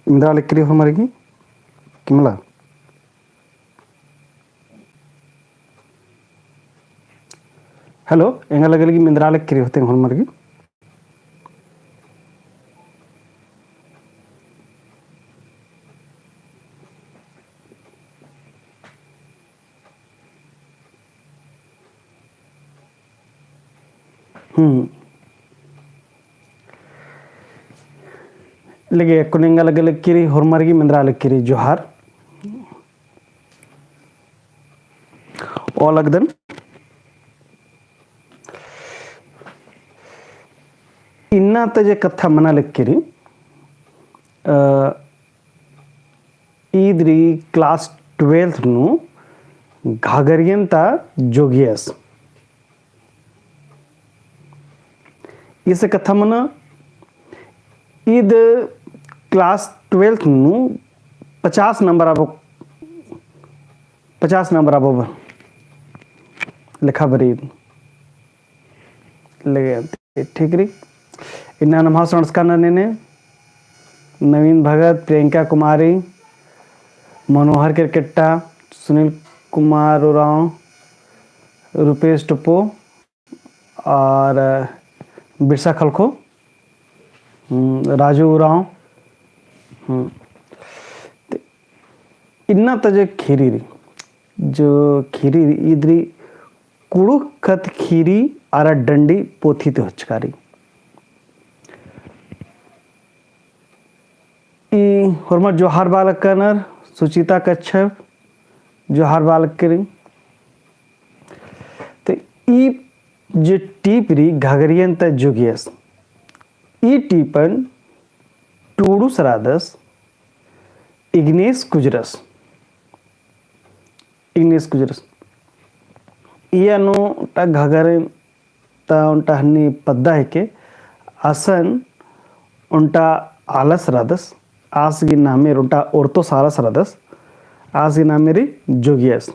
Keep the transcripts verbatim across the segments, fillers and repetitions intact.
मेंदरा लगी होरमर गी कि मला? Hello, एंगा लगे लगी मेंदरा लगी होते होरमर गी। हम्म। लगे, अक्कुन एंगा लगे लगी होरमर गी मेंदरा लगी जोहार। ओलगदन। इन्ना ता जे कत्था मना लगी, अ, ईद रई class twelfth नू घाघरियन ता जोगियस। ईस कत्था मना, ईद class twelfth नू पचास number आबो, पचास number आबो लेखा बरई। लगे, ठीक रई। इन्ना नम्है संस्कार नने नवीन भगत, प्रियंका कुमारी, मनोहर केरकेट्टा, सुनील कुमार उराँव, रुपेश टोप्पो और बिरसा खलखो, हम्म, राजू उराँव, हम्म। ते इन्ना ता जे ख़ीरी रई, जो ख़ीरी रई, ईद रई कुँड़ुख़ ख़द्द ख़ीरी अरा डंडी पोथी ती होचका रई। ई होरमर जोहार बआ लगनर, सुचिता कच्छप, जोहार बआ लगी। ते ई जे टीप रई घाघरियन ता जोगियस, ई टीपन टूड़ुस रअदस इग्नेस कुजूरस। इग्नेस कुजूरस। इय्या नू ओन्टा घाघरियन ता ओन्टा हन्नी पद्दा हिके, असन ओन्टा आलस रअदस, आस गही नामे रई ओन्टा ओर्तोस आलस रअदस, आस गही नामे रई जोगियस।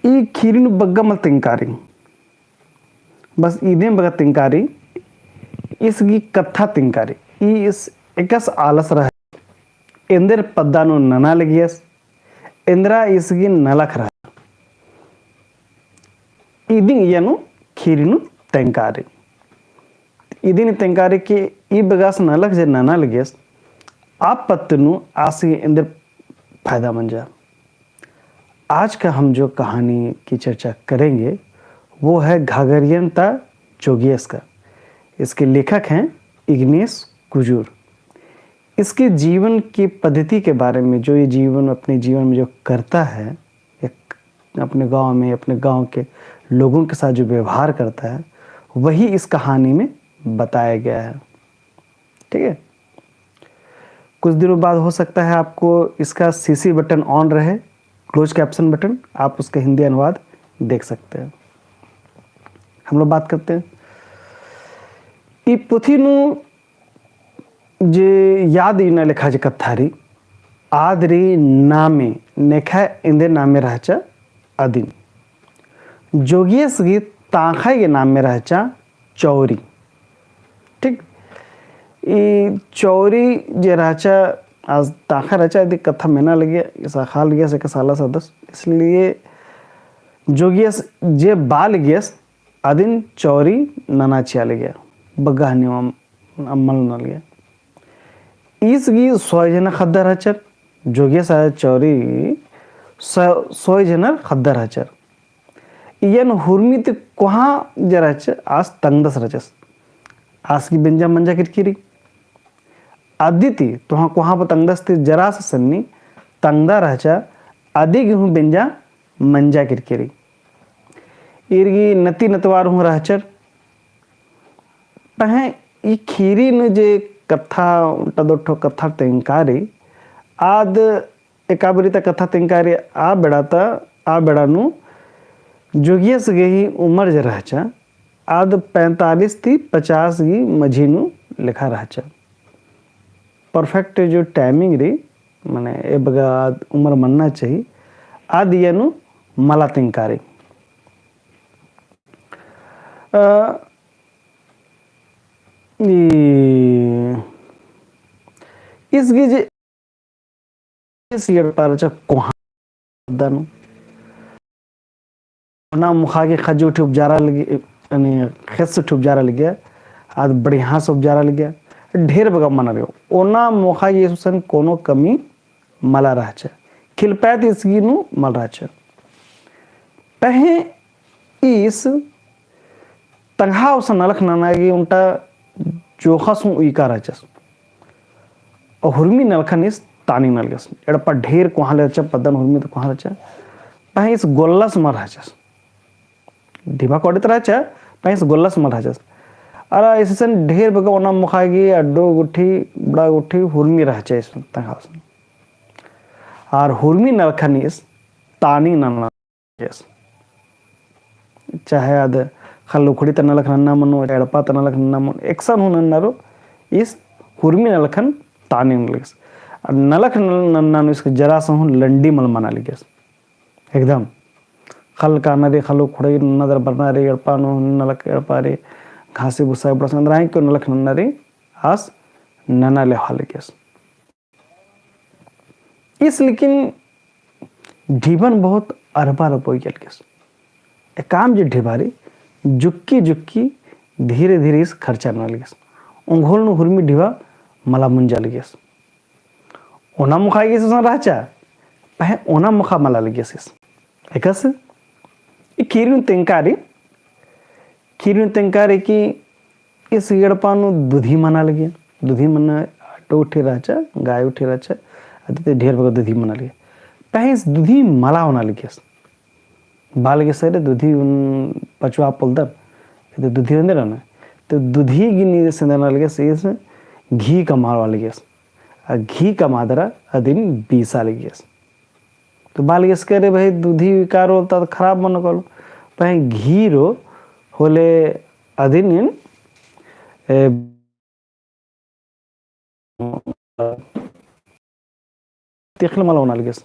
ई ख़ीरी नू बग्गे मल तेंगका रई। बस इदिम बग्गे तेंगका रई, ईस गही कत्था तेंगका रई, ईस एकासे आलस रहचा, एन्देर पद्दा नू नना लगियस, एन्दरा ईस गही नलख रहचा। इदिन इय्या नू ख़ीरी नू तेंगका रई। इदिन तेंगका रई कि ई बग्गे आस नलख जे नना लगियस, आ पत्त नू आस गही एन्देर फायदा मंजा। आज का हम जो कहानी की चर्चा करेंगे, वो है घाघरियन ता जोगियस का। इसके लेखक हैं इग्नेस कुजूर। इसके जीवन की पद्धति के बारे में, जो ये जीवन, अपने जीवन में जो करता है, एक अपने गांव में, अपने गांव के लोगों के साथ जो व्यवहार करता है, वही इस कहानी में बताया गया है। ठीक है, कुछ दिनों बाद हो सकता है आपको इसका C C button on रहे, close caption button, आप उसका हिंदी अनुवाद देख सकते हैं। हम लोग बात करते हैं। ई पोथी नू जे याद इन्ना लेखा जे कत्था रई, आद रई नामे, नेखय एन्देर नामे रहचा अदिन। जोगियस गही तांखय गही नामे रहचा चौरी। ठीक? ई चौरी जे रहचा, आस तांखय रहचा, इदी कत्था मेना लगिया, इसा खाल गया से कसाला सदस। इसलिए जोगियस जे बआ लगियस, अदिन चौरी नना चिआ लगिया, बग्गे हन्नी अम्म मल नना लगिया। ईस गही सोय झनर ख़द्दर रहचर, जोगियस अरा चौरी स-, सोय झनर ख़द्दर रहचर। इय्यन हुरमी ती कोहाँ जे रहचर आस तंगदस रहचस। आस गही बेंजा मंजा केरकी रई। अदी ती तोहाँ कोहाँ पर तंगदस ती जरा सा सन्नी तंगदा रहचा, अदी गही हूँ बेंजा मंजा केरकी रई। ईर गही नती नतवार हूँ रहचर। पहें ई ख़ीरी नू जे कत्था, ओन्टा दो ठो कत्था तेंगका रई, आद एका बारी ता कत्था तेंगका रई, आ बेड़ा ता, आ बेड़ा नू जोगियस गही उमर जे रहचा, आद पैंतालीस ती पचास गही मझी नू लेखा रहचा। Perfect जो timing रई, माने ए बग्गे आद उमर मन्ना चाही, आद इय्या नू मला तेंगका रई। अ, ई ईस गही जे ईस एड़पा रहचा कोहाँ दनु। ओना मोख़ा गे ख़ज्ज उठी उपजारा लगे, यानी ख़ेस उठी उपजारा लगे, आद बढ़िया से उपजारा लगे, ढेर बग्गे मना लगे। ओना मोख़ा गे ईस गुसन कोनो कमी मला रहचा। खिलपैत ईस गही नू मल रहचा। पहें ईस तंग्है गुसन नलख नना गे ओन्टा जोख़स हूँ उइका रहचस। और हुरमी नलखन ईस तानी नना लगेस। एड़पा ढेर कोहाँ रहचा, पद्दन हुरमी ता कोहाँ रहचा। पहें ईस गोल्लस मल रहचस। ढिबा कोड़ित रहचा, पहें ईस गोल्लस मल रहचस। अरा ईस गुसन ढेर बग्गे ओना मोख़ा गे अड्डो गुट्ठी, बड़ा गुट्ठी हुरमी रहचा ईस तंग्है गुसन। और हुरमी नलखन ईस तानी नना लगेस। चाहे आद ख़ल्ल उखड़ी ता नलख नन्ना मनो, एड़पा ता नलख नन्ना मनो, एकसन हूँ नन्ना रओ, ईस हुरमी नलखन तानी नना लगेस। और नलख नल-, नन्ना नू ईस जरा सा हूँ लंडी मल मना लगेस। एकदम ख़ल्ल काना रई, ख़ल्ल उखड़ी नन्ना दरा बरना रई, एड़पा नू नलख एड़पा रई, घासी भूसा बड़ा संग राई को नलख नन्ना रई, आस नना लेवा लगेस। ईस लेकिन ढिबन बहुत अरबा रओ पोई लगेस। एकाम जे ढिबा रई, जुक्की जुक्की धीरे धीरे ईस खर्चा नना लगेस। ओंघोल नू हुरमी ढिबा मला मुंजा लगेस। ओना मोख़ा गे ईस गुसन रहचा, पहें ओना मोख़ा मला लगेस ईस। एकासे, ई ख़ीरी नू तेंगका रई, ख़ीरी नू तेंगका रई कि ईस एड़पा नू दुधी मना लगे, दुधी मना अड्डो उठी रहचा, गाय उठी रहचा, अदी ती ढेर बग्गे दुधी मना लगे। पहें ईस दुधी मला ओना लगेस। बआ लगेस रे दुधी उन पचवा पोल्लदन, तो दुधी ओन्दे रहना। तो दुधी गे नीस एन्देर नना लगेस, ईस घी कमआ लगेस। आ घी कमआ दरा अदिन बीसा लगेस। तो बआ लगेस के रे भाई, दुधी कारो ता खराब मनो कालो। पहें घी रओ होले अदिन एन, ए, तीखिल मला ओना लगेस।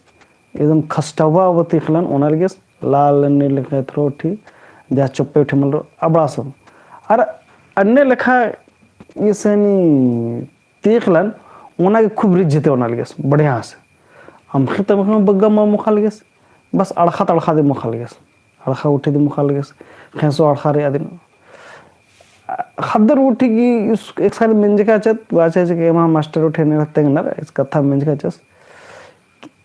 एकदम खस्टवा वो तीखिलन ओना लगेस। लाल नील लेखा थोड़ा उठी, जा चोप्पे उठी मल रओ, अबड़ा सब। अरा अन्ने लेखा ईस नी तीखिलन ओना गे खूब रिझ ती ओना लगेस, बढ़िया से। अमख़ी तमख़ी बग्गे मल मोख़ा लगेस, बस अड़ख़ा तड़ख़ा दी मोख़ा लगेस। अड़ख़ा उठी दी मोख़ा लगेस, ख़ेंसो अड़ख़ा रई अदिन। ख़द्दर उठी गे ईस एकसारी मेंजका चत, बाचा जे के एमा मास्टर उठी ने तेंगनर, ईस कत्था मेंजका चस।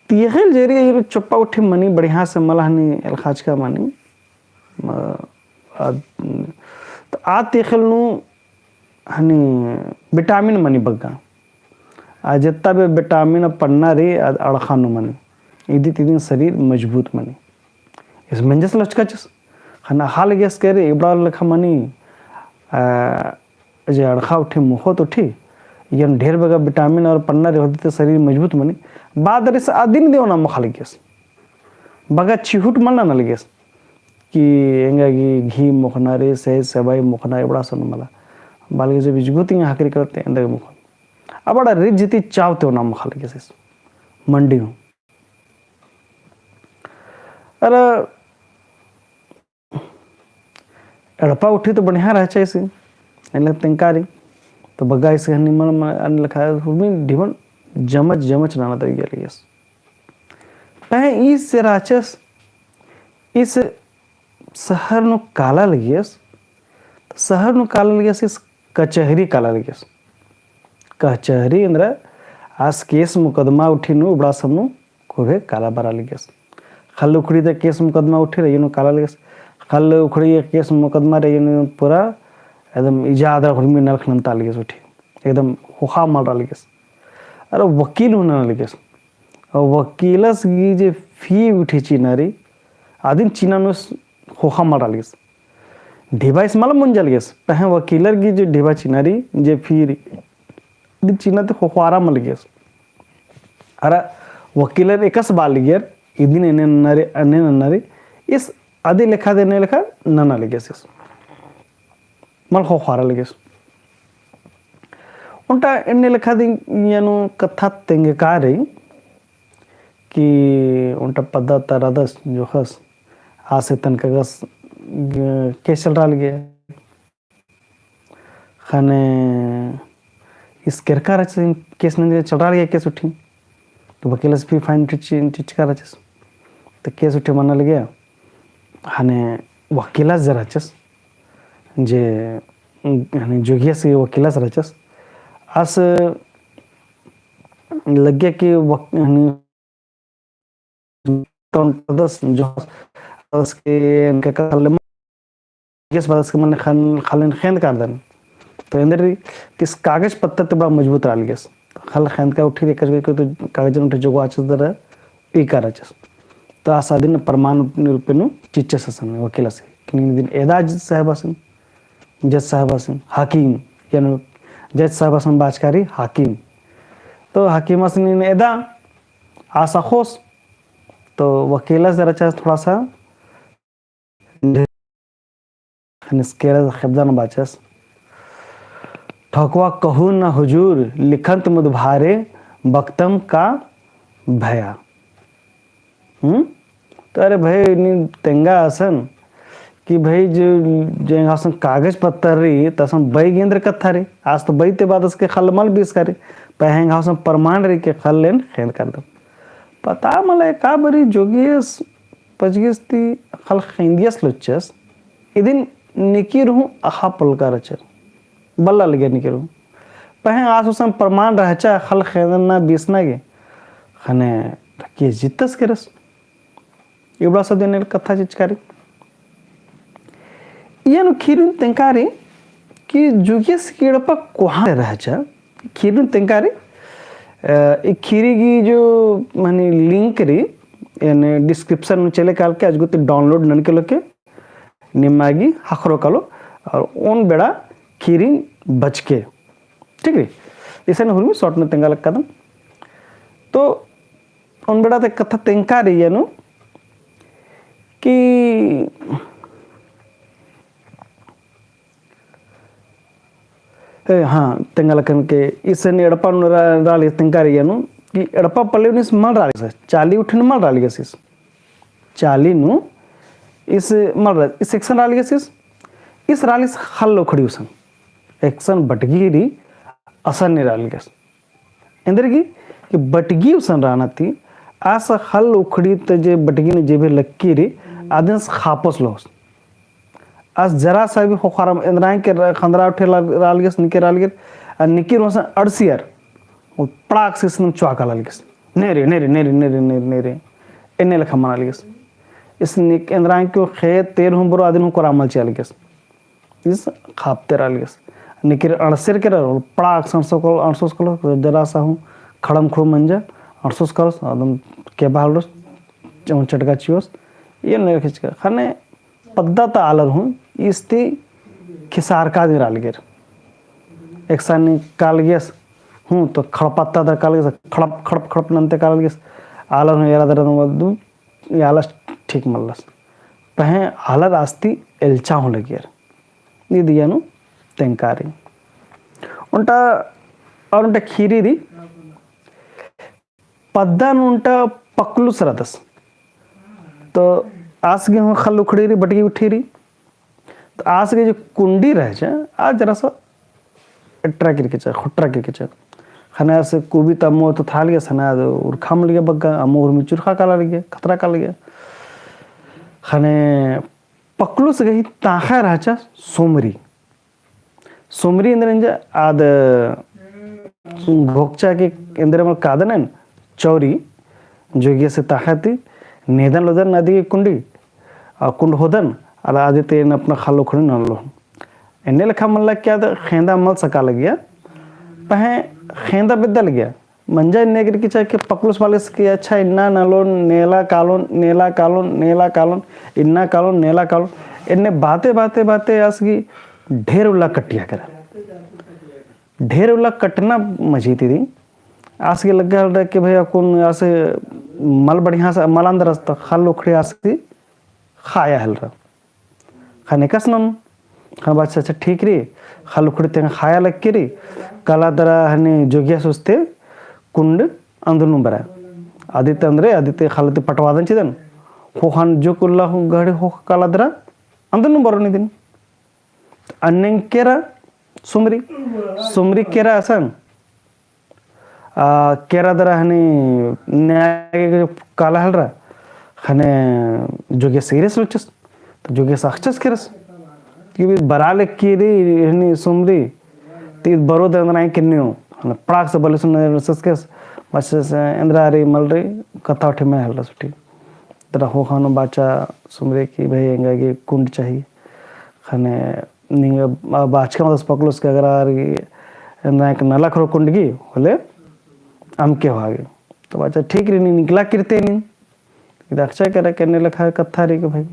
तीखिल जे रई, चोप्पा उठी मनी, बढ़िया से मला हनी एलख़ाचका मनी। म-, आ, तो आ तीखिल नू हनी vitamin मनी बग्गे। आ जेत्ता भी vitamin पन्ना रई, आ अड़ख़ा नू मनी। इदी ती इदिन शरीर मजबूत मनी। ईस मेंजस लचकाचस। ख़ने अख़आ लगेस के रे, इबड़ा लेखा मनी, आ, जे अड़ख़ा उठी मोख़ोत उठी, एन ढेर बग्गे vitamin और पन्ना रई होले ती शरीर मजबूत मनी। बआ दरा ईस अदिन दी ओना मोख़ा लगेस। बग्गे चिहुट मल नना लगेस कि एंगा गे घी मोख़ना रई, से सेवई मोख़ना रई, इबड़ा सन मला। बआ लगेस जब इजगो ती एंगा ख़क्खरी करते एन्देर गे मोख़ोन। अबड़ा रिझ ती चाव ती ओना मोख़ा लगेस ईस। मंडी हूँ। अरा एड़पा उठी तो बढ़िया रहचा ईस, एन्ने तेंगका रई, तो बग्गे ईस हनी मल, मल, अन्ने लेखा हुरमी ढिबन जमच, जमच नना तरा गे लगेस। पहें ईस जे रहचस, ईस शहर नू काला लगेस, तो शहर नू काला लगेस, ईस कचहरी काला लगेस। कचहरी एन्दरा आस case मुकदमा उठी नू इबड़ा सब नू खूबे काला बरआ लगेस। ख़ल्ल उखड़ी ता case मुकदमा उठी रई, अइय्या नू काला लगेस। ख़ल्ल उखड़ी case मुकदमा रई, अइय्या नू पूरा एकदम इजा आद हुरमी नलख नन्ता लगेस उठी। एकदम ख़ोख़ा मलरआ लगेस। अरा वकील हूँ नना लगेस। अरा वकीलस गही जे fee उठी चिअना रई, अदिन चिअना नू ख़ोख़ा मलरआ लगेस। ढिबा ईस मल मुंजा लगेस, पहें वकीलर गही जे ढिबा चिअना रई, जे fee रई, अदिन चिअना ती ख़ोख़ारआ मल लगेस। अरा वकीलर एकासे बआ लगियर, इदिन एन्ने नन्ना रई, अन्ने नन्ना रई, ईस अदी लेखा ती एन्ने लेखा नना लगेस ईस। मल ख़ोख़ारआ लगेस। ओन्टा एन्ने लेखा ती अइय्या नू कत्था तेंगका रई कि ओन्टा पद्दा ता रअदस जोखस आस एन तंगकस case चलरआ लगिया। ख़ने इस केरका रहचस, case नंजर चलरआ लगिया case उठी। तो वकीलस भी fine टिच-, टिचका रहचस। तो case उठी मना लगिया। हने वकीलस जे रहचस, जे, हने जोगियस वकीलस रहचस। आस लगिया कि वक-, हने तोन दस जो दस के इनके कल में केस बदस के मने खन-, खल्लेन खेंद कादन। तो एन्देर इस कागज पत्तर ते बड़ा मजबूत रआ लगियस। खल खेंद का उठी देखस के तो कागजन उठी जोगो आचस दरा ई का रहचस। तो आस अदिन प्रमाण रूपे नू चिच्चस असन वकीलस कि नीन इदिन एदा जज साहब असन, जज साहब असन, हाकिम, यानी जज साहब असन बाचका रई हाकिम। तो हाकिम असन नीन एदा आस अख़ोस। तो वकीलस रहचस थोड़ा सा ढेर खनिस्केरा ख़ेबदन बाचस। ठकुआ कहू न हुजूर, लिखंत मुद भारे, बकतम का भया। हम्म? तो अरे भाई, नी तेंगा असन कि भाई, जो, जो एंगा असन कागज पत्तर रई, तो असन बई गेंद्र कत्था रई। आस तो बई ते बाद असके खल मल बीसका रई। पहें एंगा असन प्रमाण रई के खल्लेन खेंद कादम। पता मले का बरी जोगियस पचगिस ती खल खेंदियस लोचस, इदिन निकिर हूँ अख़ा पोल्लका रहचर, बल्ला लगिया निकिर हूँ। पहें आस असन प्रमाण रहचा खल खेंदना बीसना गे, खने केस जित्तस केरस। इबड़ा सब दिन कत्था चिचका रई। इयन खीरिन तेंका रई कि जोगियस की एड़पा कोहाँ रहचा, खीरिन तेंका रई। अ, ई खीरी की जो माने link रई, यानी description में चले काल के, आज गुते download नन के लोके, निम्मा गे ख़क्खरो कालो, और ओन बेड़ा खीरिन बचके। ठीक रई? इसन हुरमी short में तेंगा लक्कादन। तो ओन बेड़ा ते कत्था तेंका रई इयनु कि, ए, हाँ, तेंगा लक्कन के इसन एड़पा नू रा-, राली तेंका रई इयनु कि एड़पा पल्ले नू इस मल राली से, चाली उठिन मल राली गसिस। चाली नू इस मल रा-, इस एकसन राली गसिस, इस राली से खल उखड़ी उसन। एकसन बटगी रई, असन नी राली गस। एन्देरगे कि बटगी उसन रअना ती, आस खल उखड़ी ते जे बटगी नू जे भी लक्की रई, अदिन आस खापस लोस। आस जरा सा भी ख़ोख़ारम एन्दरा के र-, खंदरा उठे ला-, रालगेस, निके रालगेस, आ निकिर उसन अड़सियर, उ पड़ाक से इसने चुआ काला लगेस। नेरे, नेरे, नेरे, नेरे, नेरे, नेरे। एन्ने लेखा मना लगेस। इस निक-, एन्दरा के खेत तेर हूँ बरो अदिन हूँ कोरा मल चिआ लगेस। इस खापते रआ लगेस। निकिर अड़सेर केरर, पड़ाक संसो कल, अड़सोस कल, जरा सा हूँ खड़म खुड़म मंजा, अड़सोस कल, अदम केबा हलरोस, चौं चटका चिओस, ये नहीं रखे चिका। खने पद्दा ता आलर हूँ, इस्ती खिसारका दिन रआ लगेर। एकसानी कालगेस, हूँ, तो खड़पत्ता दर कालगेस, खड़प, खड़प, खड़प नन्ते कालगेस, आलर हूँ एरा दर दू, ये आलस ठीक मल्लस। पहें आलर आस्ती एल्चा हूँ लगियर। इदियनु तेंकारी। ओन्टा, और ओन्टा खीरी रई, पद्दा नू ओन्टा पकलुस रअदस। तो आस गे हूँ खल उखड़ी रई, बटगी उठी रई। तो आस गे जो कुंडी रहचा, आ जरा सा एट्रा किरकेचा, खुट्रा किरकेचा। खने आस कुबी त अम्मो तो थाल गया सना, उरखा मल गया बग्गा, अम्मो उर्मी चुरखा काला लगिया, खतरा काला लगिया। खने पकलुस गही ताख़ा रहचा सोमरी। सोमरी एन्देर एन्जा आद घोकचा के एन्देर मल कादन एन चौरी जोगियस ताख़ा ती नेदन लोदन नदी के कुंडी, आ कुंड होदन, अला आदि ते एन अपना खल उखड़ी ननलोन। एन्ने लेखा मल्ला कि आद खेंदा मल सका लगिया, पहें खेंदा बेद्दा लगिया। मंजा एन्ने गिर की चाहे के पकलुस बालगेस कि अच्छा इन्ना नलोन, नेला कालोन, नेला कालोन, नेला कालोन, इन्ना कालोन, नेला कालोन। एन्ने बाते, बाते, बाते आस गे ढेर उल्ला कटिया केरा। ढेर उल्ला कटना मझी ती रई। आस गे लग्गा हलरा कि भाई अक्कुन आस मल बढ़िया से मल अंदर रअदस तो खल उखड़ी आस गे ख़ाया हलरा। खने कस ननोन। खने बाचा अच्छा ठीक रई, खल उखड़ी तेंगा ख़ाया लग्गी रई, काला दरा हने जोगियस ओस्ते कुंड अंदनु बरा। आदि ते अंदरे, आदि ते खल ती पटवादन चिदन। ख़ोख़ान जो कुल्ला ख़ो घड़ी ख़ोख़ा काला दरा अंदनु बरोन इदिन। अन्नेम केरा सोमरी, सोमरी केरा असन। आ, केरा दरा हनी न्याय गे काला हेलरा, ख़ने जोगियस एरियस लोचस, तो जोगियस अख़चस केरस। कि भी बरा लेक्की री, हनी सुमरी, ती बरो दे एन्दरा किन्नियो, हने पड़ाक से बले सुन ससकेस, बस से एन्दरा री मल री, कत्था उठी में हेलरा सुटी। तरा हो खानो बाचा सुमरी कि भाई एंगा गे कुंड चाही। ख़ने निंगा बा-, बाचका मतस पकलोस के अगर आर गे नायक नलख रो कुंड गी, होले अमके होआ गे। तो बाचा ठीक री, नी निकला किरते नी। इदा अख़चा केरा के एन्ने लेखा कत्था री के भाई।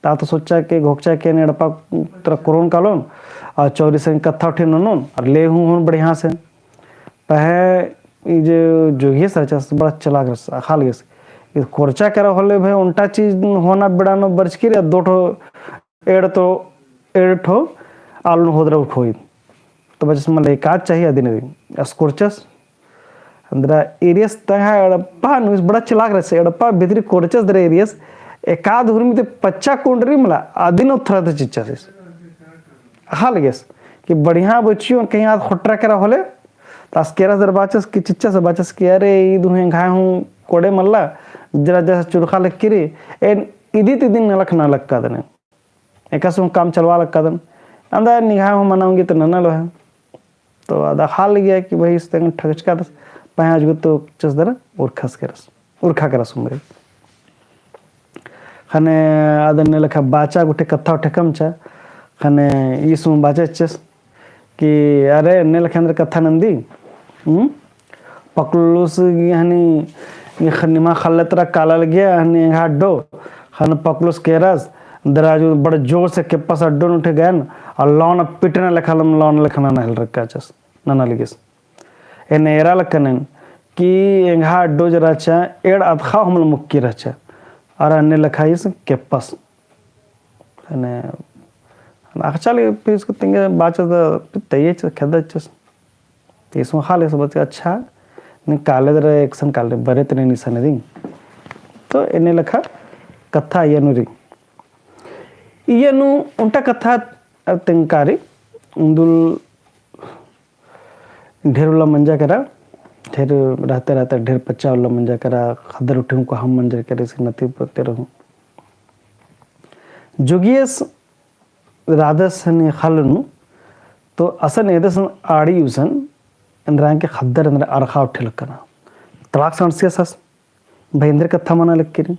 ता तो सोचा के घोकचा के एड़पा तरा कोरोन कालोन, आ चौरी संग कत्था उठी ननोन, और ले हूँ हूँ बढ़िया से। पहें ई जे जोगियस रहचस बड़ा चलाक रहचस, अख़ा लगियस। ई कोरचा केरा होले भाई ओन्टा चीज होना बेड़ा नू बरचकी रे, दो ठो एड़ तो एड़ ठो आलू नू होदरा उठोई। तो बचस मले एकाद चाहिए अदिन री। अस कोरचस एन्दरा एरियस तंग्है एड़पा नू, बड़ा चलाक रहचस, एड़पा भितरी कोरचस दरा एरियस, एकाद हुरमी ते पच्चा कुंड री मला अदिन उथरा ते चिच्चस। अख़ा लगियस कि बढ़िया बचियो कहीं आद ख़ोटरा केरा होले, तो अस केरस दरा बाचस कि चिच्चस बाचस कि अरे ई दुहे एंग्है हूँ कोड़े मल्ला, जरा जरा चुरखा लक्की री, एन इदी तिदी नलख नना लक्कादन। एकासे हूँ काम चलवा लक्कादन। एन्दा निंग्है हूँ मना ओंगी तो नना लोहे। तो आद अख़ा लगिया कि भाई इस तेंग ठगचकादस, पहें अजगो तो चिच्चस दरा उरखस केरस, उरखा केरस सुमरी। ख़ने आद एन्ने लेखा बाचा गुट्ठी कत्था उठे कमचा, ख़ने ई सुम बाचा चिच्चस कि अरे एन्ने लेखा एन्दरा कत्था नंदी, हम्म? पकलुस गे हनी, गे ख-, निमा ख़ल्ले तरा काला लगिया हनी एंग्है अड्डो, ख़ने पकलुस केरस, दरा जो बड़ जोर से केप्पस अड्डो नू उठे गयन, और लौन पिटना लेखा लम, लौन लेखा नना हेलरकाचस, नना लगियस। एन्ने एरा लक्कन कि एंग्है अड्डो जे रहचा, एड़ अदख़ा हूँ मल मुक्की रहचा, और एन्ने लेखा ईस केप्पस। एन्ने अख़चा लगी फिर इसको तेंगे बाचस तो तैये च-, खेदचस। तो इसमें हाल इस बात अच्छा, नी काले दरा एकसन काले बरे तने निशान दिंग। तो एन्ने लेखा कत्था इया नू री। इया नू ओन्टा कत्था तेंगकारी, उन्दुल ढेर उल्ला मंजा केरा, ढेर रहते रहते ढेर पच्चा उल्ला मंजा केरा, ख़द्दर उठिम को हम मंजर केरा, इसी नती पत्ते रहूं। जोगियस रअदस हनी ख़ल्ल नू, तो असन एदस आड़ी उसन, एन्दरा के ख़द्दर एन्दरा अरख़ा उठे लक्कना। तड़ाक से अंड़सियस आस, भाई एन्देर कत्था मना लक्की री।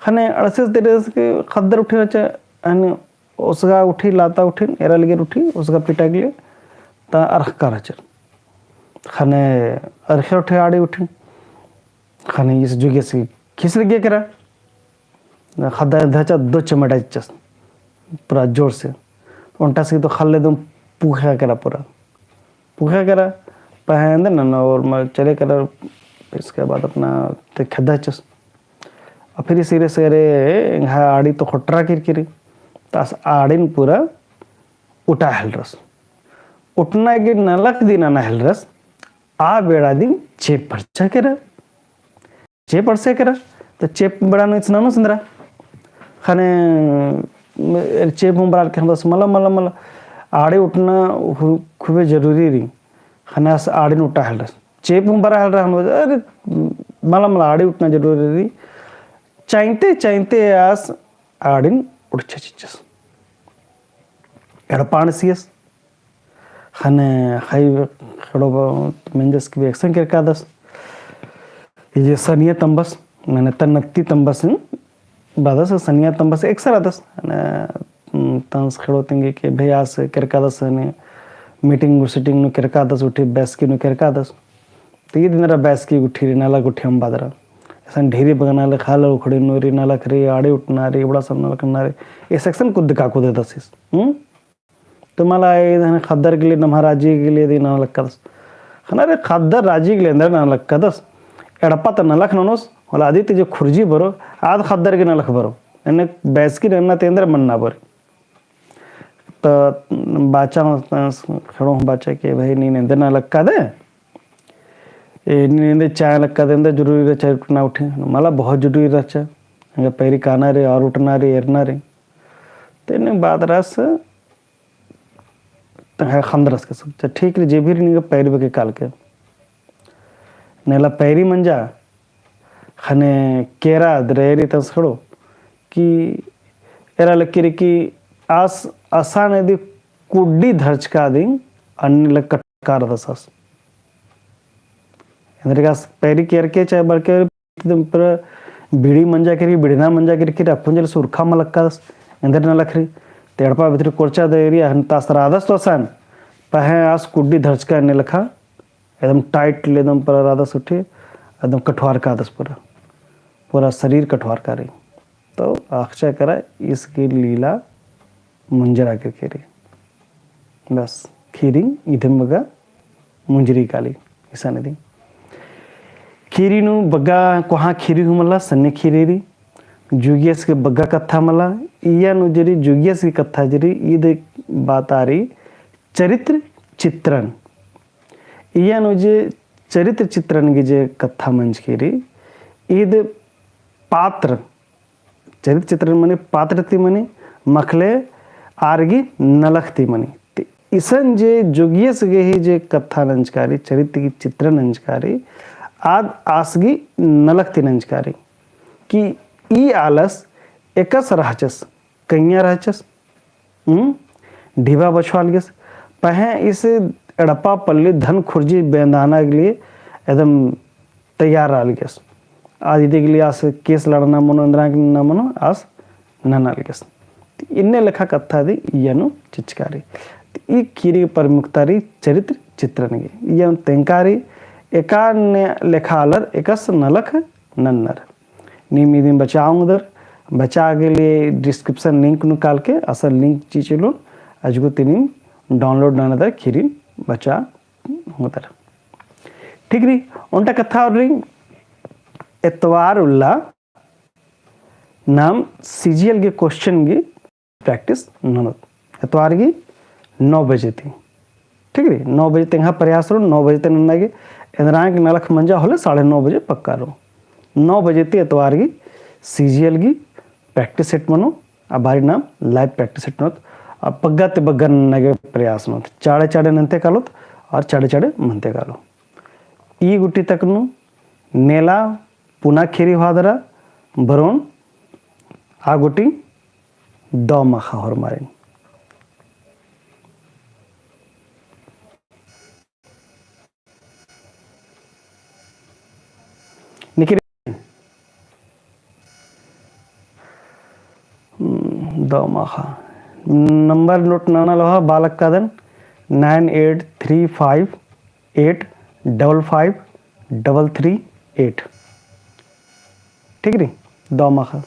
ख़ने अंड़सियस तेरे के ख़द्दर उठी रहचा, हनी ओसगा उठी, लाता उठी, एरा लगे उठी, ओसगा पिटा गेले, ता अरख़का रहचर। ख़ने अरख़े उठी आड़ी उठी। ख़ने ईस जोगियस खीस लगिया केरा। ख़द्दर धचा दो चमेटा चिच्चस। पूरा जोर से। ओन्टा से तो ख़ल्ले दुम पुख़ा केरा पूरा। पुख़ा केरा, पहें एन्देर नना और मल चले केरा, इसके बाद अपना ते खेद्दा चिच्चस। और फिर इसी रे से रे, एंग्है आड़ी तो ख़ोटरा किरकी री, तो आस आड़िन पूरा उठा हेलरस। उठना गे नलख दिम नना हेलरस, आ बेड़ा दिम चेंप परचा केरा। चेंप अंड़से केरा, तो चेंप बेड़ा नू इस ननोस एन्दरा। ख़ने, चेंप हूँ बरआ लक्की रअदस मला, मला, मला। आड़ी उठना हु-, खूबे जरूरी री। ख़ने आस आड़िन उठा हेलरस। चेंप हूँ बरआ हेलरा हूँ, अरे, मला, मला, आड़ी उठना जरूरी री। चाइनते, चाइनते आस आड़िन उठचा चिच्चस। एड़पा अंड़सियस। ख़ने ख़ई ख़ेड़ो मेंजस कि एकसन केरकादस। ई जे सनिया तम्बस, माने तन्नती तम्बस, बादस सनिया तम्बस एकसन रअदस। ख़ने, तंस ख़ेड़ो तेंगे के भई आस केरकादस, ख़ने meeting गुसिटिंग नू केरकादस, उठी बैसकी नू केरकादस। तो ई दिन रा बैसकी गुट्ठी री, नलख गुट्ठी अम्बा दरा। एकसन ढेरी बगना ले ख़ल्ल उखड़ी नू री, नलख री, आड़ी उठना री, बड़ा सब नलख ना री। एकसन कुद्द का कुद्ददस ईस। हम्म? तो मला इदन ख़द्दर गे ले, नम्है राजी गे ले दिम नना लक्कादस। ख़ने रे ख़द्दर राजी गे ले एन्देर नना लक्कादस। एड़पा ता नलख ननोस, होले अदी ती जो खुर्जी बरो, आद ख़द्दर गे नलख बरो। एन्ने बैसकी नन्ना ती एन्देर मन्ना बरो। तो बाचा, ख़ेड़ो हूँ बाचा के भाई नीन एन्देर नना लक्कादे। ए, नीन एन्देर चाय लक्कादे, एन्देर जरूरी रहचा उठना उठी। मला बहुत जरूरी रहचा। एंगा पैरी काना री, और उठना री, एरना री। तो एन्ने बादरस तंग्है ख़न्दरस के सब। अच्छा, ठीक री, जे भी री निंगा पैरी बके काल के। नेला पैरी मंजा, ख़ने केरा दरेरी तंग्स ख़ड़ो कि एरा लगी रई कि आस असाने दी कुड्डी धरचका दिम अन्ने लग कटकारदस आस। एन्देर गे आस पैरी केरके चाहे बरके एकदम पूरा बीड़ी मंजा केरकी, बीड़ना मंजा केरकी, अक्कुन जल सुरखा मलक्कादस, एन्देर नलख रई। ते एड़पा भितरी कोरचा दरेरी, अहन तास रादस तो असन, पहें आस कुड्डी धरचका अन्ने लेखा, एकदम tight ले एकदम पूरा रादस उठे, एकदम कठवारकादस पूरा, पूरा शरीर कठवारका रई। तो अख़चका केरा ईस गही लीला मुंजरा केरकी रई। बस, ख़ीरी इदिम बग्गे मुंजरी काली, इसाने दिम। ख़ीरी नू बग्गे कोहाँ ख़ीरी हूँ मल्ला, सन्ने ख़ीरी रई। जुगियस गही बग्गे कत्था मल्ला, इया नू जे रई जुगियस गही कत्था जे रई, ईद बात आ रई चरित्र चित्रण। इया नू जे चरित्र चित्रण गही जे कत्था मंजकी रई, ईद पात्र चरित्र चित्रण मनी पात्र ती मनी, मखले आर गही नलख ती मनी। ते इसन जे जुगियस गही जे कत्था नंजका रई, चरित्र गही चित्रण नंजका रई, आद आस गही नलख ती नंजका रई। कि ई आलस एकस रहचस, कइयाँ रहचस, हम्म? ढिबा बछाबआ लगियस। पहें ईस एड़पा पल्ली धन खुर्जी बेंदाना के लिए एकदम तैयार रआ लगियस। आद इदी के लिए आस case लड़ना मनो, एन्दरा के नना मनो, आस नना लगियस। इन्ने लेखा कत्था दी इया नू चिचका रई। ई ख़ीरी प्रमुखता रई चरित्र चित्रण गही। इया नू तेंगका रई, एका ने लेखा आलर एकस नलख नन्नर। नीम इदिन बचा ओंगदर, बचा के लिए description link नू कालके असन link चिचलोन, अजगो ती नीम download ननदर ख़ीरी बचा ओंगदर। ठीक रई, ओन्टा कत्था और रई, एतवार उल्ला नाम CGL गही question गही practice ननोत। एतवार गही नौ बजे ती। ठीक रई, नौ बजे ती एंग्है प्रयास रओ, नौ बजे ती नन्ना गे, एन्दरा के नलख मंजा होले साढ़े नौ बजे पक्का रओ। नौ बजे ती एतवार गही CGL गही practice set मनो, आ बारी नाम live practice set ननोत, आ बग्गे ती बग्गे नन्ना गे प्रयास ननोत। चाड़े चाड़े नन्ते कालोत, और चाड़े चाड़े मन्ते कालो। ई गुट्ठी तक नू नेला पुना ख़ीरी होअदरा, बरओन आ गुट्ठी दव माख़ा होरमारिन। निकिरी, हम्म, दव माख़ा। Number note नना लोहा बालक कादन, nine eight three five eight double five double three eight। ठीक रई, दव माख़ा।